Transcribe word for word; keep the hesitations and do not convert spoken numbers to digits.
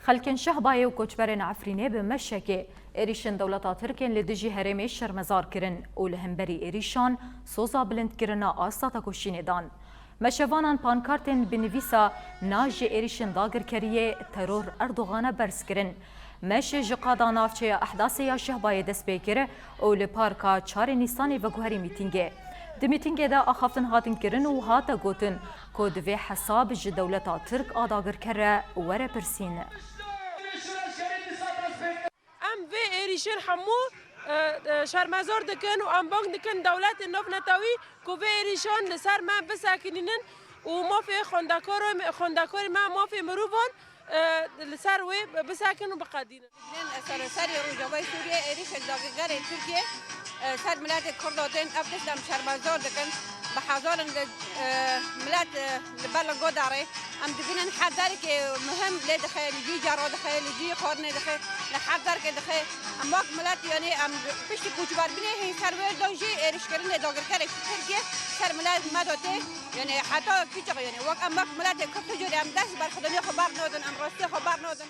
Xelkên Şehbayê û koçberên Efrînê bi meşekê êrîşên dewleta Tirk ên li dijî herêmê şermezar kirin û li hemberî êrîşan soza bilindkirina asta tekoşînê dan. Meşevanan pankartên bi nivîsa "Na ji êrîşên dagirkeriyê, teror Erdoxana" berz kirin. Meş ji qada navçeya Ehdasê ya Şehbayê dest pê kir û li parka çarê Nîsanê veguherî mîtîngê. Di mîtîngê de axaftin hatin kirin û hate gotin ku divê hesab ji dewleta Tirk a dagirker re were pirsîn. Em vê êrîşên hemû, e, e, şermezar dikin û em bang dikin dewletên navnetewî ku vê êrîşan li ser me bisekinînin û mafê xwendekar-, xwendekarê me, mafê mirovan, e, li ser wê bisekin û biqedînin. Dibînin seroserê Rojavayê Sûriyê êrîşek dagirkerên Tirkiyê, e, ser miletê Kurd hatin. Ev tişt em şermezar dikin. Bi hezarin li, e, milet, e, li ber lingo derê. Em dibînin her derekê muhim lê dixe, li cî cera dixe, li cî xwarinê dixe, li her derekê dixe. Em wek milet, yanî em piştî koçberbûnê hê ser wê de jî êrîşkirinê dagirkerek Tirkiyê ser milet me de tê. Yanî heta kîçik, yanî wek em wek miletê Kurd tu jî em dest berxwedaniya xwe bernadin, em rastiya xwe bernadin.